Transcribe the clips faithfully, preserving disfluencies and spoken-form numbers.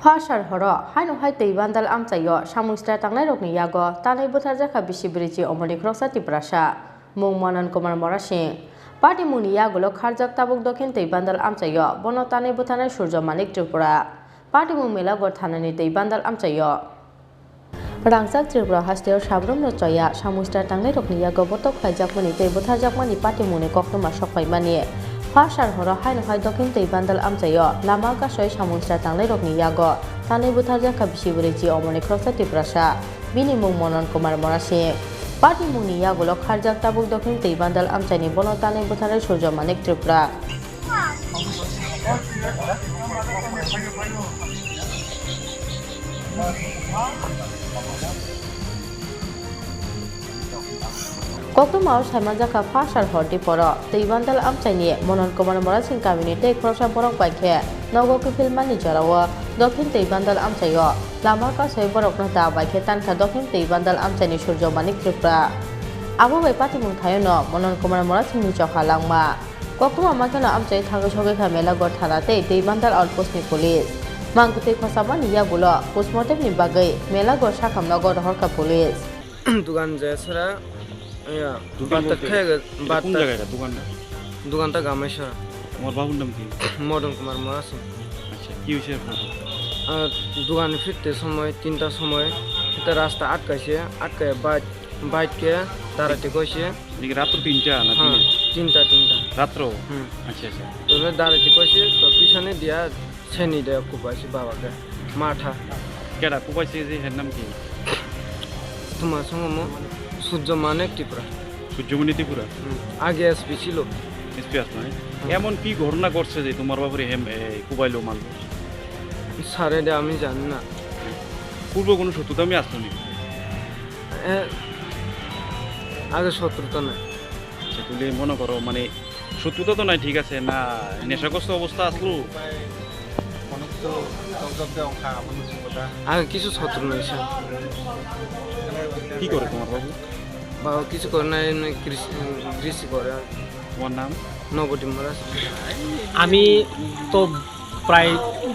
Phasar horo haino hai twi bandal amchaio samung sitra tangnairokni yago tanwi butharjakha bisi bwrwi chi omoni khoroksa Tiprasa, mung Manan Kumar Morasing. Patimungni yagulo kharjak tabuk dokhin twi bandal amchaio bono tanwi butharnai Surjo Manik Tripura. Patimung Melagor thanani twi bandal amchaio. Rangchak Tripura hasteo sabrumno choya samung sitra tangnairokni yago botok khlaijakmani tei butharjakmani patimungni koktwma sokphaimani. Phasar horo haino hai dokhin twi bandal amchaio lama kasoi samung sitra tangnairokni yago tanwi butharjakha bisi bwrwi chi omoni khoroksa Tiprasa, bini mung Manan Kumar Morasing. Patimungni yagulo kharjak tabuk dokhin twi bandal amchaini bono tanwi butharnai Surjo Manik Tripura. Koktwmao saimanjakha phasar horni poro twi bandal amchaini Manan Kumar Morasing kamini tei khoroksa borok bai khe nogo kiphilmani jorao dokhin twi bandal amchaio lama kasoi borokno ta bai khe tankha dokhin twi bandal amchaini Surjo Manik Tripura. Abo bai patimung thaiono Manan Kumar Morasingni chokha langma. Koktwma makheno amchai thangwi sogwi kha Melagor thana tei twi bandal outpost ni police. Mang kwtwi khosapmani yagulo postmortem ni bagwi Melagor sakham nogo rohorkha police. Dugan je sara, ya, Dugan batta bolte khaya ga, eta kun batta. Jaga eta dugan? Dugan ta Gamai sara. Tomar babur nam ki? Madan Kumar Morasing. Acha, ki hoise epor? Ar dugan fitte somoy, tinta somoy, eta rasta atkaise, atkaya bike, bike ke darati koise. Niki ratro tinta na? Ha, dine? Tinta, tinta. Ratro? Hmm. Acha, acha. Tobe darati koise, to pisone dia seni de kubaisi baba ke. Matha. Kera kubaisi je her nam ki? Tuma songomo Surjo Manik Tripura. Surjomani Tripura? Hmm. Age S P silo. S P asno, eh? Hmm. Emon ki ghotona ghotse je tomar bapore hem, eh, kubailo mal? Sare de ami jani na. Purbo kono sotruta ami asno ni? Eh, age sotruta na. Acha, tuli mono koro, mane, sotruta to nai, thik ache, na, neshagrosto obostha aslo? Age kisu sotru nai sa. Ki kore tomar babu? Ba, kisu kore na, emni kris-, krisi kore. Tomar nam? Nobodip Mora. আমি তো প্রায়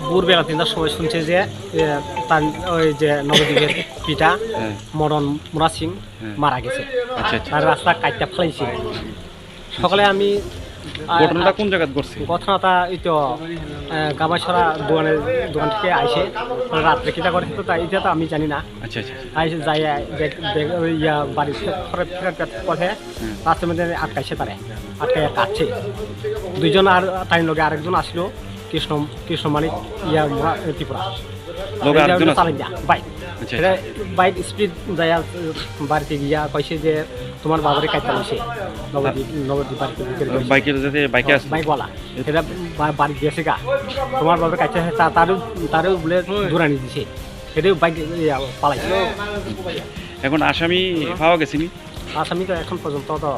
ভোরবেলা তিনটার সময় শুনছি যে, এ, তার ওই যে নবদ্বীপের পিতা হ্যাঁ। মদন মুরা সিং হ্যাঁ। মারা গেছে। আচ্ছা, আচ্ছা। তার রাস্তা কাটতে ফালাইছে। সকালে আমি, আ, ঘটনাটা আ, কোন জায়গাত ঘটছে? ঘটনাটা এই তো, আ, গামাইছড়া দোকানের, দোকান থেকে আইসে, রাত্রে কিতা করে তো তা, এটা তো আমি জানি না। আচ্ছা, আচ্ছা, আচ্ছা। আইসে যাই, আ, দেখ-, দেখ-, ওই ইয়া, বাড়ি ফে-, ফেরত, ফেরত যাওয়ার পথে হুম। রাস্তার মধ্যে আটকাইছে তারে, আটকাইয়া কাটছে। দুইজন আর তার লগে আরেকজন আসলো, কৃষ্ণ, কৃষ্ণ মানিক, ইয়া, মরা-, ত্রিপুরা। লগে এটা আরেকজন হলো আছে? চালাইয়া, বাইক। আচ্ছা, এটা আচ্ছা। বাইক স্পিড যায়, বাড়িতে গিয়া কইছে যে, "তোমার বাবারে কাইটা লইছে।" নবদ্বীপ, আ-, নবদ্বীপ বাড়িতে বিক্রি আ, করছে। বাইকের যাতে বাইকে হ্যাঁ, আসলো। বাইকওয়ালা। এ- এটা বা-, বাড়ি গেছে গা। "তোমার বাবারে কাইটা আছে, তা-, তারও, তারও বলে দৌড়ানি দিছে।" এটাও বাইক, ইয়া, পালাইছে। এখন আসামি পাওয়া গেছে নি? আসামি তো এখন পর্যন্ত তো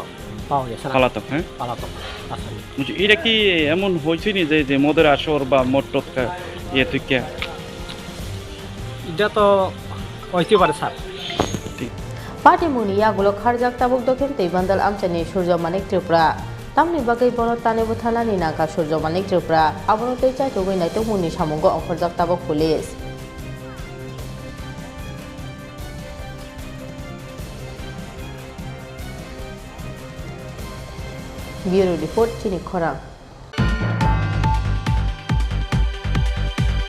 পাওয়া গেছে না। পলাতক, হ্যাঁ? পলাতক আসামি। বুঝছি, এটা কি এমন হয়েছে নি যে, যে মদের আসর বা মদ টদ খা-, ইয়ে তুই কে? এটা তো হইতে পারে, স্যার। ঠিক। Patimungni yagulo kharjak tabuk dokhin twi bandal amchaini Surjo Manik Tripura. Tamni bagwi bono tanwi butharnani nangkha Surjo Manik Tripura. Abono twi chaitugwi naitugmungni samungo ongkhorjak tabuk police. Bureau Report, Chini Khorang.